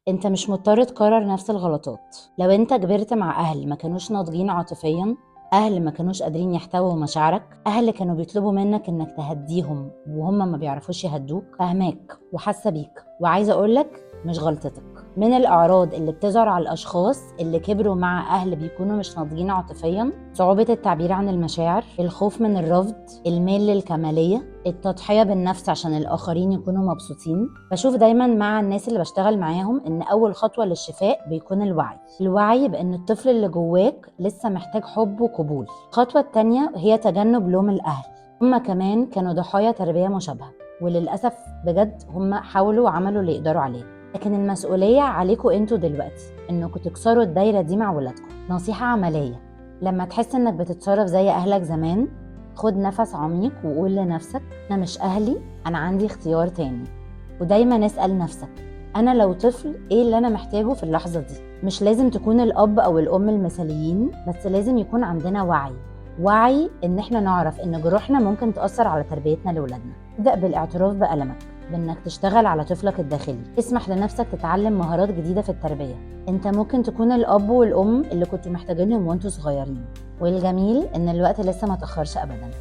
انت مش مضطر تكرر نفس الغلطات. لو انت كبرت مع اهل ما كانوش ناضجين عاطفيا، اهل ما كانوش قادرين يحتووا مشاعرك، اهل كانوا بيطلبوا منك انك تهديهم وهم ما بيعرفوش يهدوك، فاهماك وحاسه بيك، وعايزه اقولك مش غلطتك. من الأعراض اللي بتظهر على الأشخاص اللي كبروا مع أهل بيكونوا مش ناضجين عاطفيا: صعوبة التعبير عن المشاعر، الخوف من الرفض، الميل للكمالية، التضحية بالنفس عشان الآخرين يكونوا مبسوطين. بشوف دايما مع الناس اللي بشتغل معاهم إن أول خطوة للشفاء بيكون الوعي، الوعي بإن الطفل اللي جواك لسه محتاج حب وقبول. الخطوة التانية هي تجنب لوم الأهل. هما كمان كانوا ضحايا تربية مشابهة، وللأسف بجد هما حاولوا وعملوا اللي يقدروا عليه، لكن المسؤولية عليكم انتوا دلوقتي انكم تكسروا الدايرة دي مع ولادكم. نصيحة عملية: لما تحس انك بتتصرف زي اهلك زمان، خد نفس عميق وقول لنفسك: انا مش اهلي، انا عندي اختيار تاني. ودايما اسأل نفسك: انا لو طفل ايه اللي انا محتاجه في اللحظة دي؟ مش لازم تكون الاب او الام المثاليين، بس لازم يكون عندنا وعي، وعي ان احنا نعرف ان جروحنا ممكن تأثر على تربيتنا لولادنا. ابدأ بالاعتراف بألمك، بانك تشتغل على طفلك الداخلي. اسمح لنفسك تتعلم مهارات جديدة في التربية. انت ممكن تكون الاب والام اللي كنتوا محتاجينهم وانتوا صغيرين، والجميل ان الوقت لسه ما تأخرش ابدا.